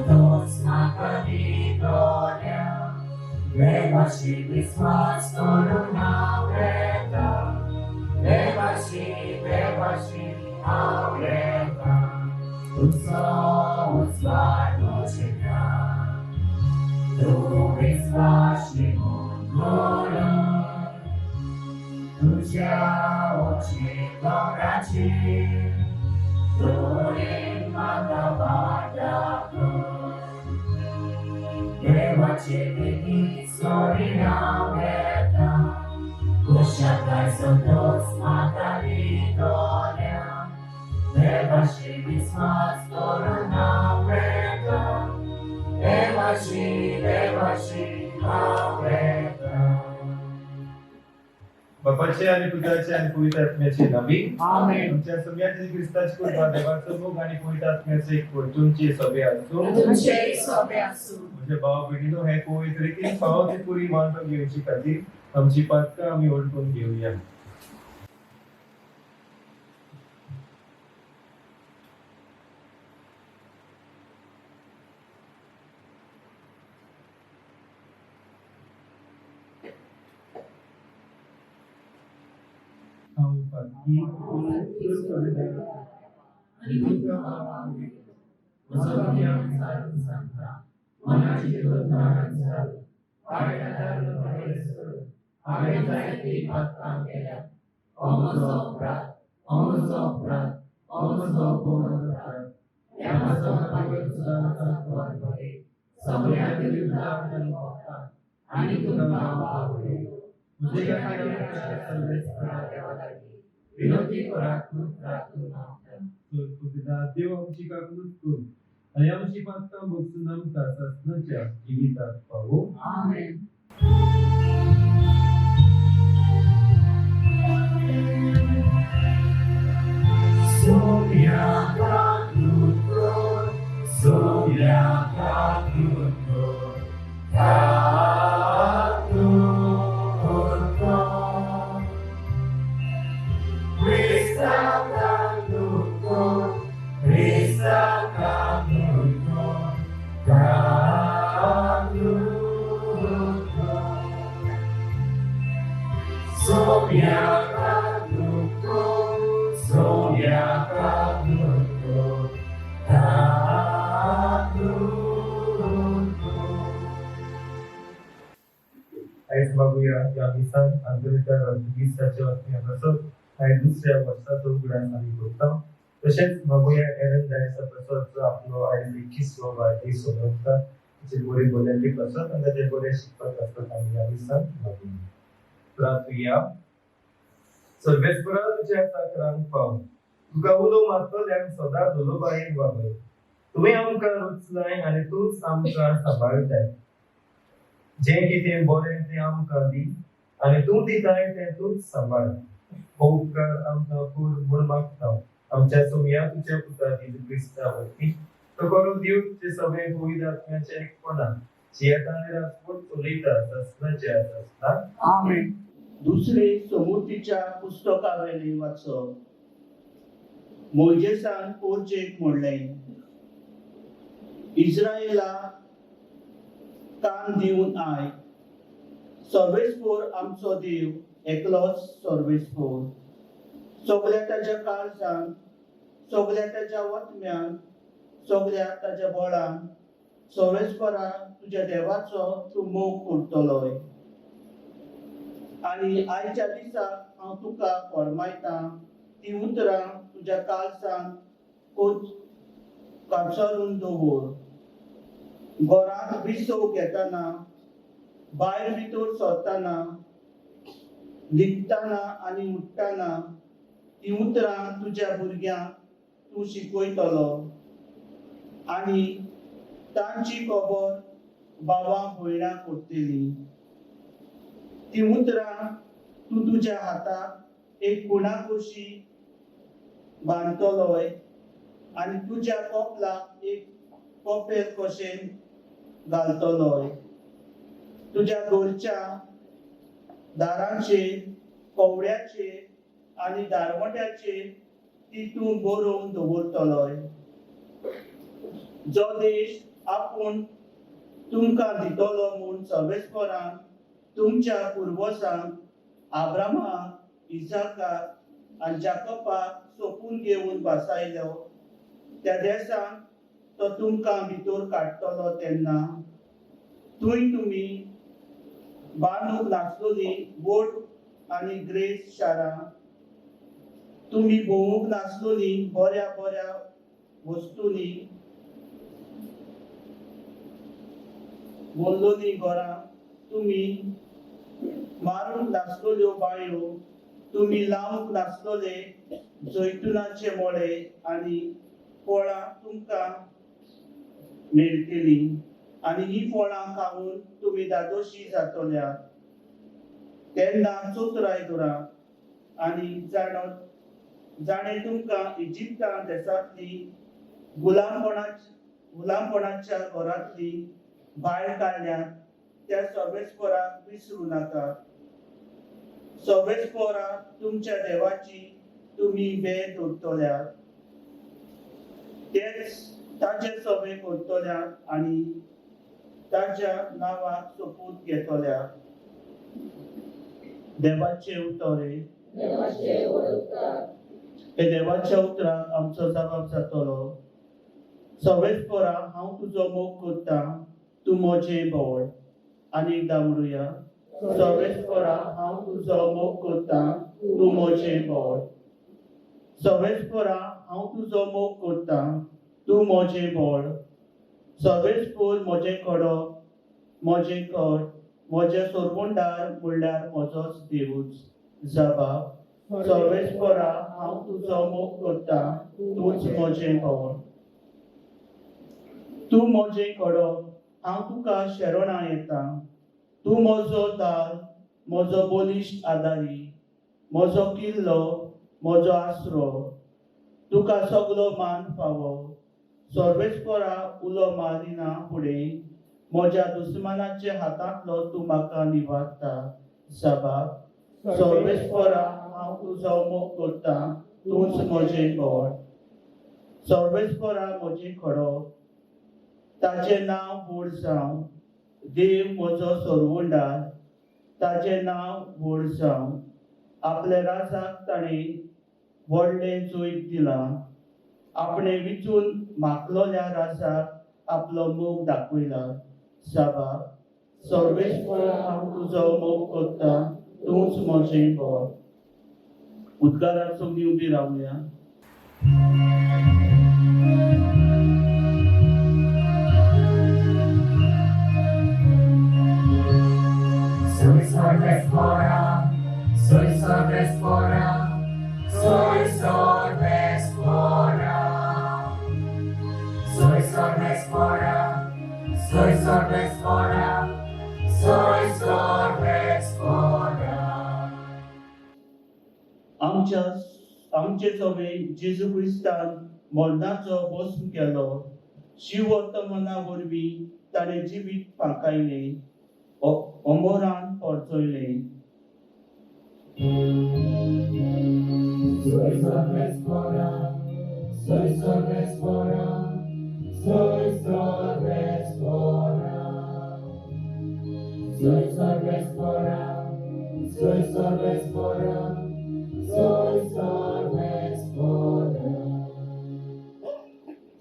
तूंच म्हाका दितोल्या देवाशी विस्वास करून हांव येता देवाशी देवाशी हांव येता तुजो उजवाड म्हज्या तूं विस्वाशी म्हणून तुज्या ओची दोंगराची तुवें म्हाका वाट दाखय देवाचे बेगीन सोरी हांव येता कुशाकाय संतोष म्हाका दितोल्या देवाशी विस्वास करून हांव येता देवाशी देवाशी हांव येता. बापाचे आणि पुताचे आणि पवित्र आत्म्याचे नावी. आमेन. आमच्या सम्याचे क्रिस्ताची कृपा, देवाचो मोग आणि पवित्र आत्म्याचे एकवट तुमचे सगळे आसूं. तुमचेय सोबे आसूं. म्हज्या भाव भयणीनो, हे पवित्र रितीन फावो ती पुरी वांटून घेवची खातीर आमची पातकां आमी वळखून घेवया. हांव पातकी. आनी तुमकां म्हजो चालून सांगता, मनाची चिंतनां चालू वायट भायर सरून हांवें जायतीं पातकां केल्यात. हो म्हजो अपराध, हो म्हजो अपराध, हो म्हजो भोव अपराध. ह्या म्हजो मागीर सुदारणाचा बरे सगळ्या विरुद्धाक आनी तुमकां भाव म्हजे खातीर सर्वेस्परा देवा लागीं विनंती करात म्हूण प्रार्थना मागता. तर देव आमची काकूत करूं आनी आमची पातकां भोगसून आमकां सासणाच्या जिवितात पावो. आमेन. Sonia Kaklutkor, Sonia Kaklutkor, Kaklutkor. Krista Kaklutkor, Krista Kaklutkor, Kaklutkor. Sonia Kaklutkor, Sonia Kaklutkor, Kaklutkor. आयज मागुया ह्या मिसान आंतोनिता रॉड्रिगीसाच्या आत्म्या पासत आयज दुसऱ्या वर्साचो उगडास आमी करता. तशेंच मागुया एरन डायसा पासत, जो आपलो आयज एकवीसवो वाडदीस मनयता, ताचे बरे भलायके पासत आनी ताचे बरे शिकपाक पासत आमी ह्या मिसान मागुया. प्रार्थुया. सर्वेस्परा, तुज्या चाकरांक पाव, तुका उलो मारतल्यांक सदां दोलोबायेन वागय. तुवें आमकां रुचलाय आनी तूंच आमकां सांबाळटाय. जें कितें बरें तें आमकां दी आनी तूं दिताय तें तूंच सांबाळ. हो उपकार आमकां कर म्हूण मागता आमच्या सोमया तुज्या पुता जेजू क्रिस्ता वरवीं. तो करून देव तुजे सगळे पवित्र आत्म्याच्या एकपणान जियेता आनी राजवट चलयता सासणाच्या सासणाक. आमेन. दुसरे समुतीच्या पुस्तकावेले वाचप. मोयजेसान पोरजेक म्हणलें, इस्रायला, कान दिवन आयक. सर्वेस्पोर आमचो देव एकलोच सर्वेस्पोर. सगल्या ताच्या काळजान, सगल्या ताच्या वतम्यान, सगल्या ताच्या बळान सर्वेस्परा तुज्या देवाचो तूं मोग करतलोय. आनी आयच्या दिसा हांव तुका फरमायतां ती उतरां तुज्या काळजान कोच कापसरून दवर. घरांत विसव घेतना, भायर भितर सरतना, न्हिदतना आनी उठ्ठना ती उतरां तुज्या भुरग्यांक तूं शिकयतलो आनी तांची खबर बाबा भयणां करतली. ती उतरां तूं तुज्या हाताक एक खुणा कशी बांदतलोय आनी तुज्या कपलाक एक कपेल कशें घालतलोय. तुज्या घरच्या दारांचेर, कवड्याचेर आनी दारवट्याचेर ती तूं बरोवन दवरतलोय. जो देश आपूण तुमकां दितलो म्हूण सर्वेस्परान तुमच्या पुर्वजांक आब्रामाक, इजाकाक आनी जाकोबाक सोपून घेवन बसायलो त्या देशांत तो तुमकां भितर काडटलो तेन्ना थंय तुमी बांदूंक नासलोली व्हड आनी ग्रेस शारां, तुमी भोंवूंक नासलोली बऱ्या बऱ्या वस्तूंनी भरलोली घरां, तुमी मारूंक नासलोल्यो बांयो, तुमी लावंक नासलोले जैतुनाचे मळे आनी फळां तुमकां मेळटलीं आनी हीं फळां खावन तुमी धादोशी जातल्या. तेन्ना चतुराय दवरात आनी जाणत जाणें तुमकां इजिप्ता देशांतली गुलामपणाच्या घरांतली भायर काडल्यात त्या सर्वेस्पराक विसरूं नाकात. सर्वेस्परा तुमच्या देवाची तुमी वेळ दवरतल्यात, तेच ताचे सवे करतल्यात आनी ताच्या नांवाक सोपूत घेतल्यात. देवाचे उतर देवाचे व्हड उपकार. हे देवाच्या उतराक आमचो जबाब जातलो. सर्वेस्परा हांव तुजो मोग करता, तूं म्हजें बळ. आनी एकदां म्हणुया, सर्वेस्परा हांव तुजो मोग करता, तूं म्हजें बळ. सर्वेस्परा हांव तुजो मोग करता, तूं म्हजें बळ. सर्वेस्पर म्हजें कडो, म्हजें कट, म्हजें सोरवंडार म्हणल्यार म्हजोच देवूच. जबाब, सर्वेस्परा हांव तुजो मोग करता, तूंच म्हजें बळ. तूं म्हजें कडो, हांव तुका शरणां येता. तूं म्हजो दार, म्हजो बलिश्ट आदारी, म्हजो किल्लो, म्हजो आसरो. तुका सगलो मान फावो. सर्वेस्परा उलो मारिना फुडें म्हज्या दुस्मानाच्या हातांतलो तूं म्हाका निवारता. जबाब, सर्वेस्परा हांव तुजो मोग करता, तूंच म्हजें बळ. सर्वेस्परा म्हजें खडो, ताचें नांव व्हड जावं. देव म्हजो सरवंडार, ताचें नांव व्हड जावं. आपल्या राजाक ताणें व्हडलें जैत दिलां, आपणें विचून मागलोल्या राजाक आपलो मोग दाखयला. जबाब, सर्वेस्पर हांव तुजो मोग करता, तूंच म्हजें बळ. उद्गाराक सगळीं उबी रावया. Soy Sorvespora, soy Sorvespora, soy Sorvespora. Soy Sorvespora, soy Sorvespora, soy Sorvespora. आमच्या आमचे सवे जेजू क्रिस्तान मरणाचो भस्म केलो. शिववर्तमाना वरवीं ताणें जिवीत फांकायलें, Amran परजयलें. Soy Sorvespora, soy Sorvespora, soy Sorvespora. Soy Sorvespora, soy Sorvespora, soy Sorvespora.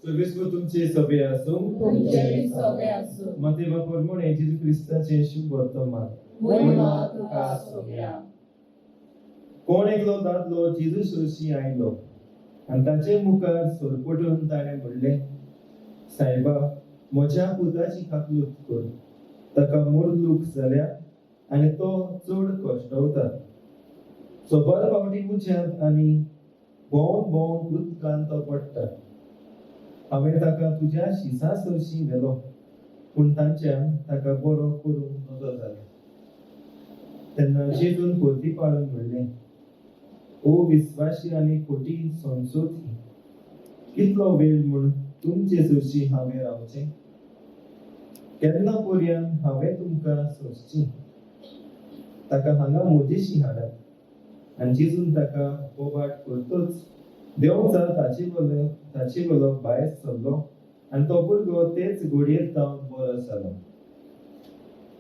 सर्वेस्पर तुमचे सभे आसूं. तुमचे सभे आसूं. मातेवा प्रमाणे जेजू क्रिस्ताचें शुभ वर्तमान. महिमा तुका सोबया. कोण एकलो दादलो जेजू सरशी आयलो आनी ताचे मुखार सरपटून ताणें म्हणलें, सायबा, म्हज्या पुताची काकलूत कर. ताका मुरलूक जाल्या आनी तो चड कश्टवता. सबर फावटी उज्यांत आनी भोंवन भोंवन उदकांत तो पडटा. हांवें ताका तुज्या शिसा सरशी व्हेलो, पूण तांच्यान ताका बरो करूंक नजो जालें. तेन्ना जेजून परती पाळून म्हणलें, ओ विस्वाशी आनी खोटी संसोती, कितलो वेळ म्हूण तुमचे सरशी हांवें रावचें? केन्ना पर्यंत हांवें तुमकां सोंसची? ताका हांगा म्हजेशी हाडात. आनी जेजून ताका बोबाट करतच देंवचार ताचे वयलो भायर सरलो. आनी तो भुरगो तेच घडयेर तावन बरो जालो.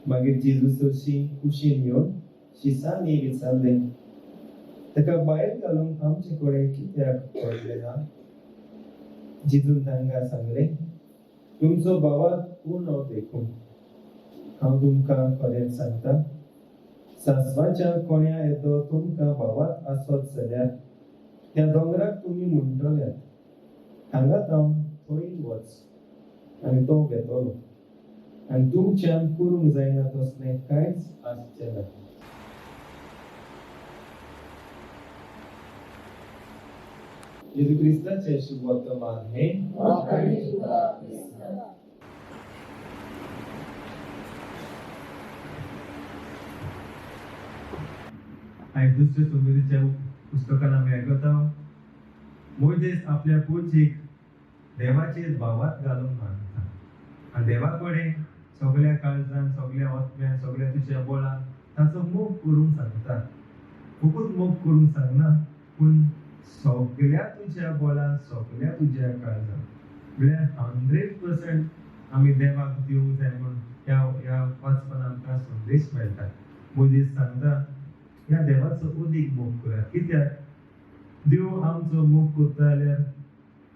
मागीर जेजू सरशी कुशीन येवन शिसांनी विचारलें, ताका भायर घालूंक आमचे कडेन कित्याक पडलें ना? जेजून तांकां सांगलें, तुमचो भावार्थ उणो देखून. हांव तुमकां खरेंच सांगता, सांसवाच्या कोण्या येदो तुमकां भावार्थ आसत जाल्यार त्या दोंगराक तुमी म्हणटल्यात, हांगा जावन थंय वच, आनी तो वेतलो, आनी तुमच्यान करूंक जायना तसलें कांयच आसचें ना. जेजू क्रिस्ताचें शुभवर्तमान हें. आयज दुसऱ्या सुमेरीच्या पुस्तकान आमी आयकता, मोयजेस आपल्या पुर्जीक देवाचेर भावार्थ घालूंक मागता आनी देवा कडेन सगल्या काळजान, सगल्या आत्म्यान, सगल्या तुज्या बळान ताचो मोग करूंक सांगता. खुबूच मोग करूंक सांगना, पूण सगल्या तुज्या बळान, सगल्या तुज्या काळजान, म्हळ्यार 100% आमी देवाक दिवंक जाय म्हूण ह्या ह्या वाचपान आमकां संदेश मेळटा. मोयजेस सांगता, ह्या देवाचो अदीक मोग करात. कित्याक देव आमचो मोग करता जाल्यार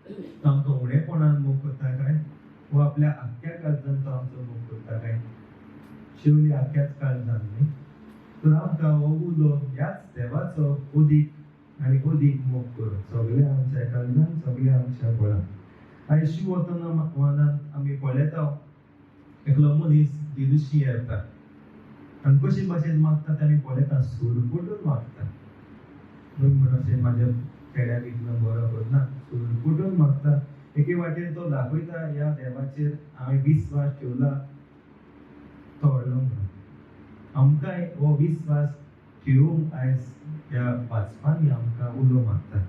तो आमकां उणेपणान मोग करता काय, वो आपल्या आख्ख्या काळजान तो आमचो मोग करता काय? शेवली आख्ख्याच काळजान न्ही. तर आमकां हो उलो ह्याच देवाचो अदीक आनी अदीक मोग करूं, सगल्या आमच्या काळजान, सगल्या आमच्या बळान. आयज शिवतना वानांत आमी पळयता, एकलो मनीस जेजूशी येता आनी कशे भाशेन मागता ते आमी पळयता, सुरकुटून मागता. न्हय म्हण अशें म्हाज्या चेड्याक इतलो बरो करना, सुरकुटून मागता. एके वाटेन तो दाखयता ह्या देवाचेर हांवें विस्वास ठेवला तो व्हडलो म्हणून. आमकांय हो विस्वास ठेवूंक आयज ह्या वाचपांनी आमकां उलो मारता.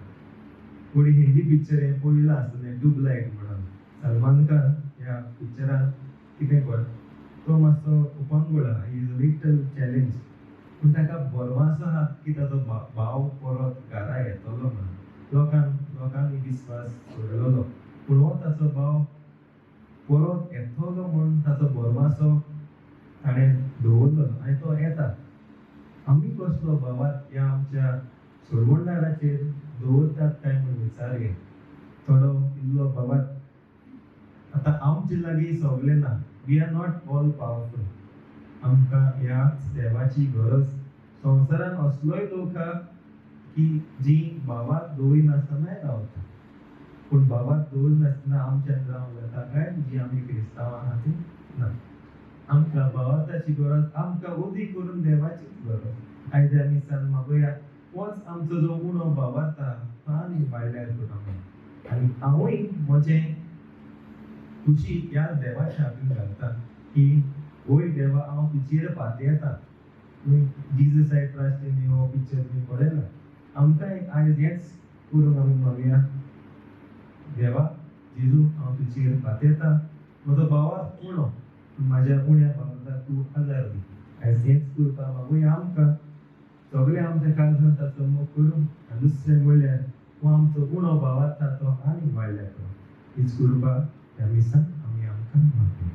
कोणी हिंदी पिक्चर हें पळयलां आसतलें, ट्यूबलायट म्हणून. सलमान खान ह्या पिक्चरान कितें कर, तो मातसो उपांगुळा, is a little challenge, पूण ताका भरवासो आहा की ताचो भाव परत घरा येतलो म्हणून. लोकांनी विस्वास सोडलेलो, पूण हो ताचो भाव परत येतलो म्हूण ताचो भरवासो ताणें दवरलो आनी तो येता. आमी कसलो भावार्थ ह्या आमच्या सोडवणदाराचेर दवरतात काय म्हूण विचारया. थोडो इल्लो भावार्थ आतां आमचे लागीं सगलें ना, we are not all powerful. आमकां ह्याच देवाची गरज. संवसारान असलोय लोक आहा की जी भावार्थ दवरिनासतनाय रावता, पूण भावार्थ दवरिनासतना आमच्यान रावंक जाता काय जी आमी क्रिस्तांवां आहा ती ना. आमकां भावार्थाची गरज, आमकां अदीक करून देवाचीच गरज. आयज आमी सान मागोया, होच आमचो जो उणो भावार्थ आहा तो आनी वाडल्यार करूं. आनी हांवूय म्हजें खुशी ह्या देवाच्या हातीन घालता की वय देवा, हांव तुजेर पातयेता. Jesus I trust in you हो पिक्चर तुमी पळयला. आमकां आयज हेंच करूंक आमी मागया, देवा जेजू हांव तुजेर पातयेता, म्हजो भावार्थ उणो, पूण म्हाज्या उण्या भावार्थाक तूं आदार दी. आयज हेंच करपाक मागुया. आमकां सगळें आमच्या काळजान ताचो मोग करूं आनी दुसरें म्हणल्यार हो आमचो उणो भावार्थ आहा तो आनी वाडल्यार करूं. हीच करपाक ह्या मिसान आमी आमकां मागुया.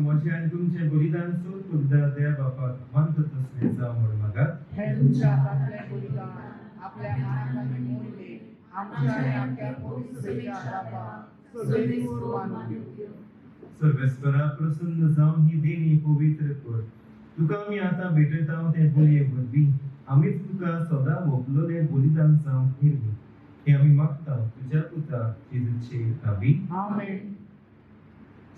म्हजें आनी तुमचें बलिदान सोद देव बापाक मानता तसलें जावं म्हूण मागात. हे तुमच्या हातांतलें बलिदान आपल्या मानाक आनी मोडले आमच्या आनी आमच्या पवित्र सभेच्या बापाक सर्वेस्पर मानून घेवया. सर्वेस्परा प्रसन्न जावन ही देणी पवित्र कर. तुका आमी आतां भेटयता तें बलये वरवीं आमीच तुका सदां वोपलोलें बलिदान जावंक निर्मी हें आमी मागता तुज्या पुता जेजूचे आमी. आमेन.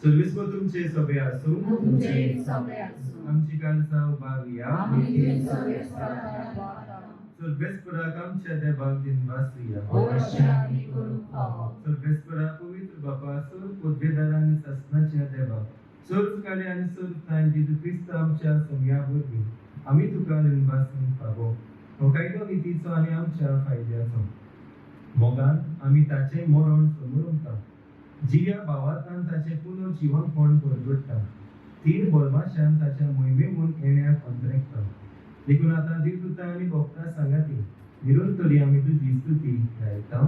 सर्वेस्पर तुमचे सगळे आसूं. तुमचे सगळे आसूं. आमची काळजां उबारुया. आमी सर्वेस्पराक उबारता. सर्वेस्पराक आमच्या देवाक दिनवासुया. अवश्य आमी करूंक फावो. सर्वेस्परा पवित्र बापा सर्व पदवेदार आनी सासणाच्या देवा सर्व काले आनी सर्व ठांय जेजू क्रिस्त आमच्या सोम्या वरवीं आमी तुका दिनवासूंक फावो. हो कायदो नितीचो आनी आमच्या फायद्याचो. मोगान आमी ताचें मरण समोरता. जिव्या भावांतल्यान ताचें पुनर्जिवनपण परगट्टा. तीर बोलमाशान ताच्या मोहिमेहून येण्याक अंतरेकता. देखून आतां दिवता आनी भोगता सांगाती निरंतरी आमी तुजी स्तुती गायता.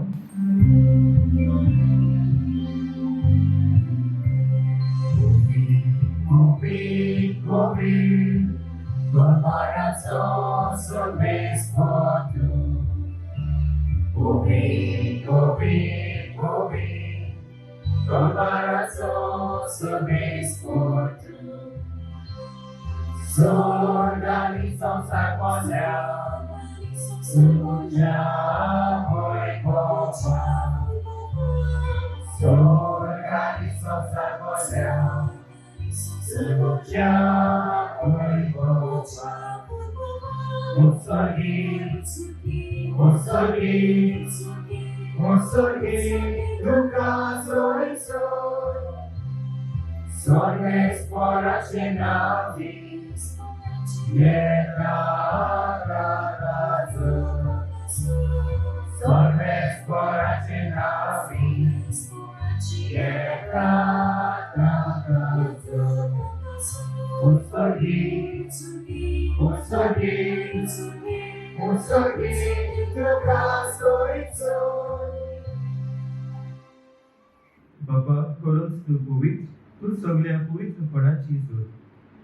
बाबा खरोच तूं पवित्र, तूं सगळ्या पवित्रपणाची जोड.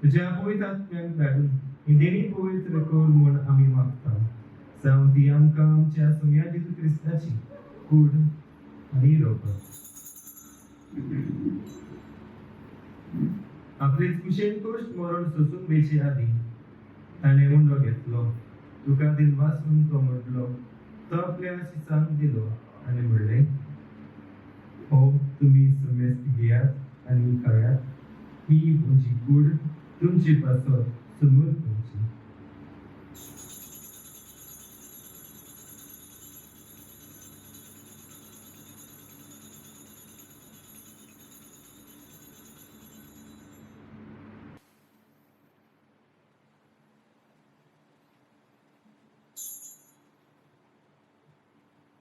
तुज्या पवित्र आत्म्याक धाडून ही देणी पवित्र कर म्हूण आमी मागता. जावं ती आमकां आमच्या सोम्या जेजू क्रिस्ताची कूड आनी रोपा. आपले कुशेन कश्ट मरण सोसून वेचे आदीं ताणें उंडो घेतलो. तुका दिनवासून तो म्हणलो. तो आपल्या शिसांक दिलो आनी म्हणलें, हो तुमी समेस्त घेयात आनी खायात. ही म्हजी कूड तुमचे पासत समोर तुमची.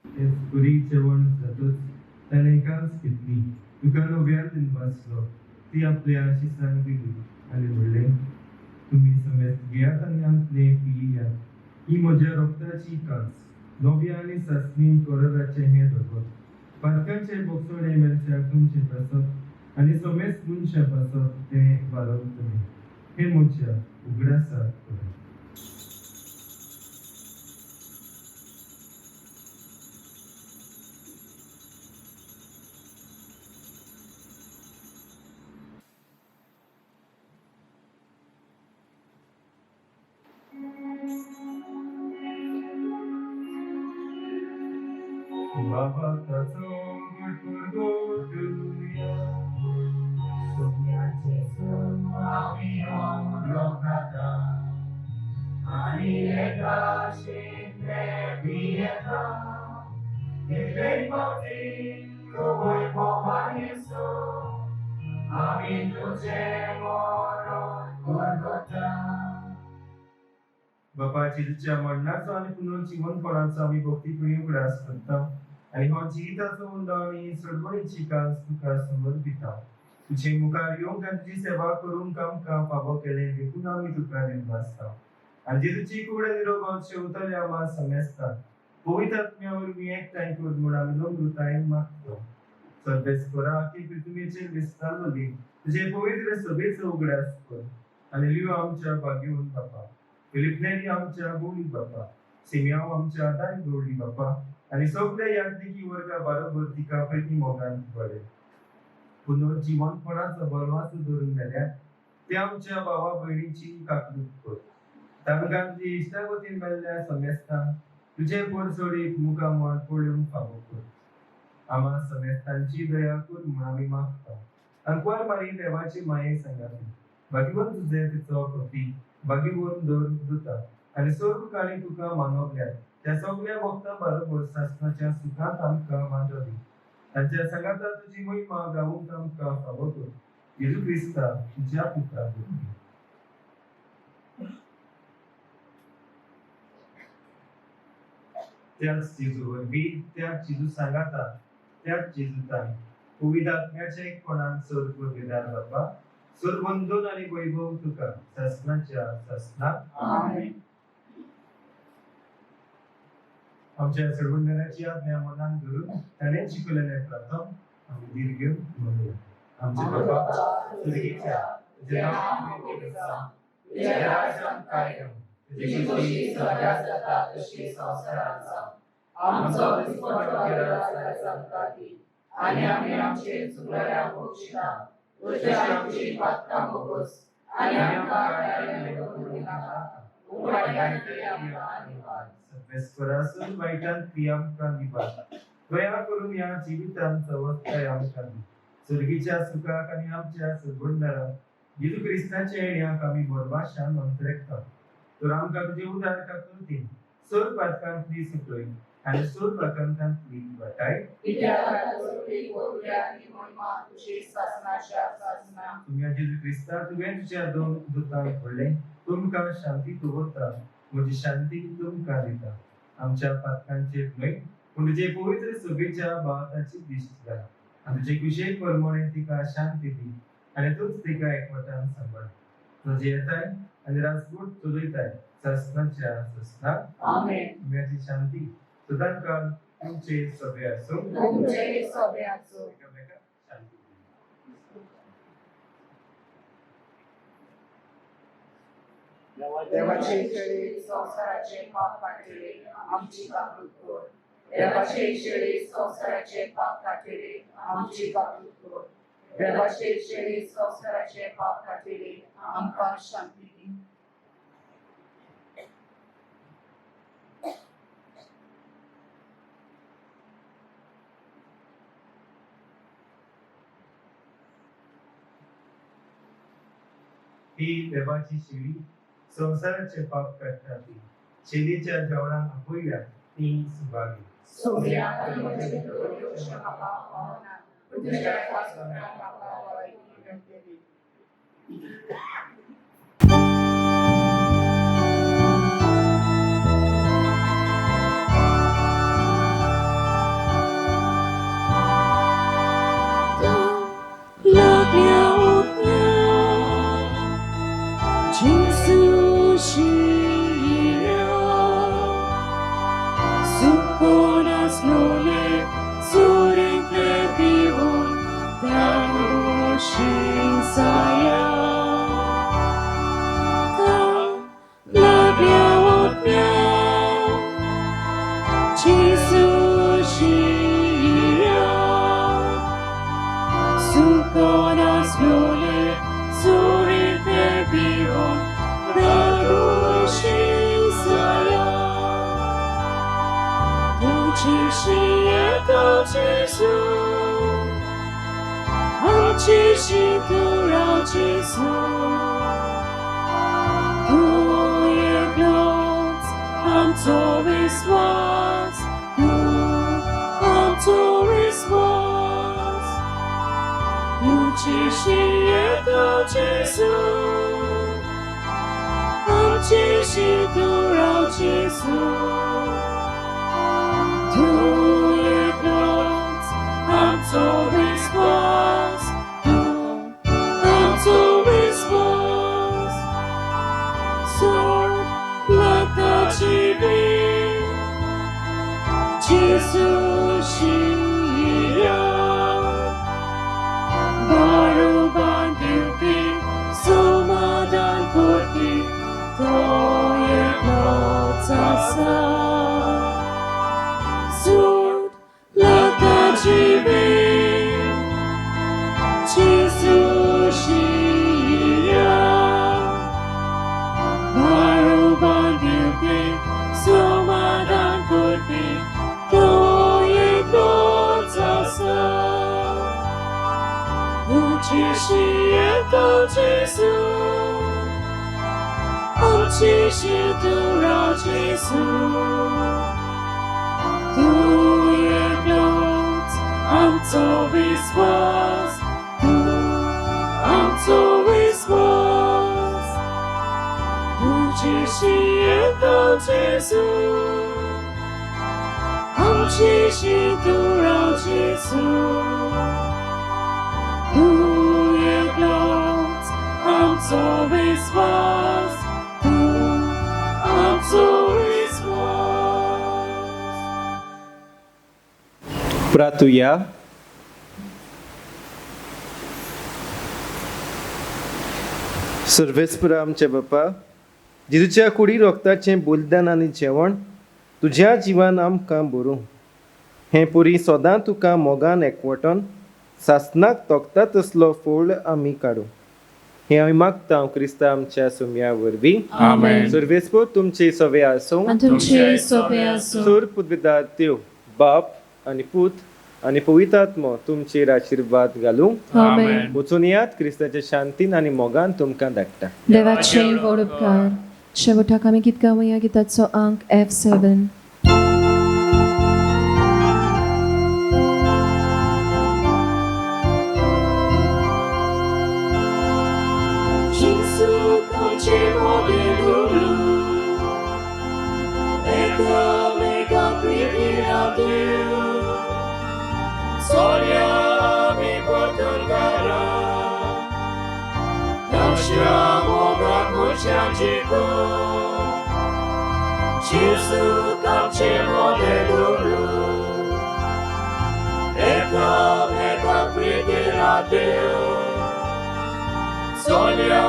तेच पुरी जेवण जातच ताणें कांच घेतली. तुका नव्यान दिनवासलो. ती आपल्या शिसांक दिली आनी म्हणलें, तुमी समेस्त घेयात आनी आमतलें पियात. ही म्हज्या रोगताची कांच. नव्या आनी सासणी कराराचें हें रगत. पातकांचें बोगसोणें मेळच्याक तुमचें पासत आनी समेस्त मनशां पासत तें वारवतलें. हें म्हज्या उगडासाक करात. बाबा ताचो परगटुया. सुम्या जेजू आमी उंडो खाता आनी एका शिंदे पियेता. इतले फावटी तुवय मोगान येसू आमी तुजें मरण परगटा. बापा जेजूच्या मरणाचो आनी पुनर्जिवनपणाचो आमी भक्तीपुणी उगडास करता आनी हो जिविताचो उंडो आनी सोडवणीची कास तुका समर्पिता. तुजे मुखार येवंक आनी तुजी सेवा करूंक आमकां फावो केलें देखून आमी तुका दिनवासता. आनी जेजूची कूड आनी रोगत शेवतले आमा समेस्ता पवित्र आत्म्या वरवीं एकठांय कर म्हूण आमी नम्रतायेन मागता. सर्वेस्परा की पृथ्वीचेर विस्तारली तुजे पवित्र सभेचो उगडास कर आनी लियो आमच्या भाग्यवंत बापा, फिलिप नेरी आमच्या बोली बापा, सिमियांव आमच्या दाय गवळी बापा आनी सगल्या याज्ञिकी वर्गा बरोबर तिका प्रिती मोगान बरें पुनर्जिवनपणाचो बलवासो धरून मेल्या ते आमच्या भावा भयणीची काकूत कर. तांकां तुजी इश्टागतीन मेल्ल्या समेस्तांक तुजे परसोडीत मुखामळ पळोवंक फावो कर. आमा समेस्तांची दया कर म्हूण आमी मागता. आंकवार मारी देवाची माये सांगाती भाग्यवंत तुजें तिचो पती भाग्यवंत दर दुता आनी सर्वकाळी तुका मानवल्यात त्या सगल्या भक्तां बरोबर सासणाच्या सुखांत आमकां वांटो दी. तांच्या सांगाता तुजी महिमा गावूंक आमकां फावो कर. जेजू क्रिस्ता तुज्या पुता वरवीं. त्याच जेजू वरवीं, त्याच जेजू सांगाता, त्याच जेजू तांणी पवित्र आत्म्याच्या एकपणान सर्व वेदार बापा, सर्वंदन आनी वैभव तुका सासणाच्या सासणाक. आमेन. आमच्या सर्वंदनाची आज्ञा मनान धरून ताणें शिकवलेलें प्रथम आमी धीर घेवन म्हणूया. आमचे बाबा स्वर्गीच्या, तुजें नांव पवित्र जावं, तुजें राज्य आमकां येवं, तुजी खोशी स्वर्गात जाता तशी संवसारांत जावं. आमचो दिसपट्टो ग्रास आयज आमकां दी आनी आमी आमचे चुकलेल्यांक बक्षिता तशें आमची पातकां भोगोस आनी आमकां कांय नाका वायटांतली आमकां निवार. सर्वेस्परासून वायटांतली आमकां निवार. दया करून ह्या जिवितांत सवस्ताय आमकां दी. स्वर्गीच्या सुखाक आनी आमच्या सरबंदाराक जेजू क्रिस्ताच्या येण्याक आमी बोरबाशान अंतरेकता. तर आमकां तुजे उदार काकुळटीन सोर पातकांतली सुटय आनी सोर पातकांतली वाटाय. कित्याक तुजी पोरुया आनी महिमा तुजी सासणाच्या सासणा. तुमच्या जेजू क्रिस्ता, तुवें तुज्या दोन दुतांक म्हणलें, तुमकां शांती दवरता, म्हजी शांती तुमकां दिता. आमच्या पातकांचेर न्हय पूण तुजे पवित्र सभेच्या भावाची दिश्ट घाल आनी तुजे कुशेक प्रमाणे तिका शांती दी आनी तूंच तिका एकवटान सांबाळ. तुजी येताय आनी राजवट चलयताय सासणाच्या सासणाक. आमेन. तुमची शांती सदांकाळ तुमचे सगळे आसूं. तुमचे सगळे आसूं. एकामेकाक शांती दी. देवाचे शेळी संवसाराचे पाप काडटले आमची काकूत कर. देवाचे शेळी संवसाराचे पाप काडटले आमची काकूत कर. देवाचे शेळी संवसाराचे पाप काडटले आमकां शांती दी. ही देवाची शेळी संवसाराचे पाप काडटा ती शेळीच्या जेवणाक आपयल्या ती सुभागी. सोम्या म्हजे भितर येवचें म्हाका फावना, पूण तुज्या एका उतरान म्हाका भलायकी मेळटली. 只是也都只是。आमची शितुरा जेजू, तूं एकलोच आमचो विस्वास, तूं आमचो विस्वास, तुजीशी येता जेजू, आमचीशी तूं राव जेजू, तूं एकलोच आमचो विस्वास, तूं आमचो विस्वास, सोड लागताची वीर, जेजू शिया, बारुबान दिवपी, समाधान करपी, तो एकलोच आसा. सोड लागताची वीर, जेजू शिया, बारुबान दिवपी, समाधान करपी, तो एकलोच आसा. तुजीशी येता जेजू, आमचीशी तूं राव जेजू, तूं एकलोच आमचो विस्वास, तूं आमचो विस्वास, तुजीशी येता जेजू, आमचीशी तूं राव जेजू, तूं एकलोच आमचो विस्वास, तूं आमचो विस्वास. प्रार्थुया. सर्वेस्परा आमच्या बापा, जेजूच्या कुडी रोगताचें बलिदान आनी जेवण तुज्या जिवान आमकां बरूं, हें पुरी सदां तुका मोगान एकवटोन सासनाक तोखता तसलो फोळ आमी काडूं, हें आमी मागता क्रिस्ता आमच्या सुमया वरवीं. आमेन. सर्वेस्पर तुमचे सवे आसूं. आनी तुमचे सोबे आसूं. सूर पुदविदार देव बाप आनी पूत आनी पवित्र आत्मो तुमचेर आशिर्वाद घालूं. आमेन. वचून येयात, क्रिस्ताच्या शांतीन आनी मोगान तुमकां धाडटा. देवाचे व्हड उपकार. शेवटाक आमी गीत गावया, गिताचो अंक F7. Gesù concimo di duru, e come caprirà Dio, solia mi porterà, lasciamo da Gesù concimo di duru, e come caprirà Dio, solia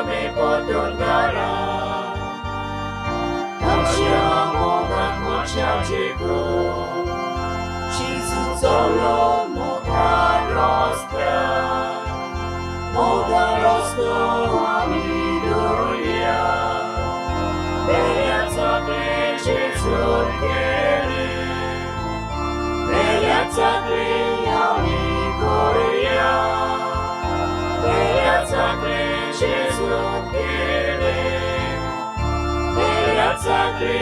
mi porterà, lasciamo da Gesù solo moga rosto amiduria, bellezza che Gesù tiene, bellezza che amicoria, bellezza che Gesù tiene, bellezza che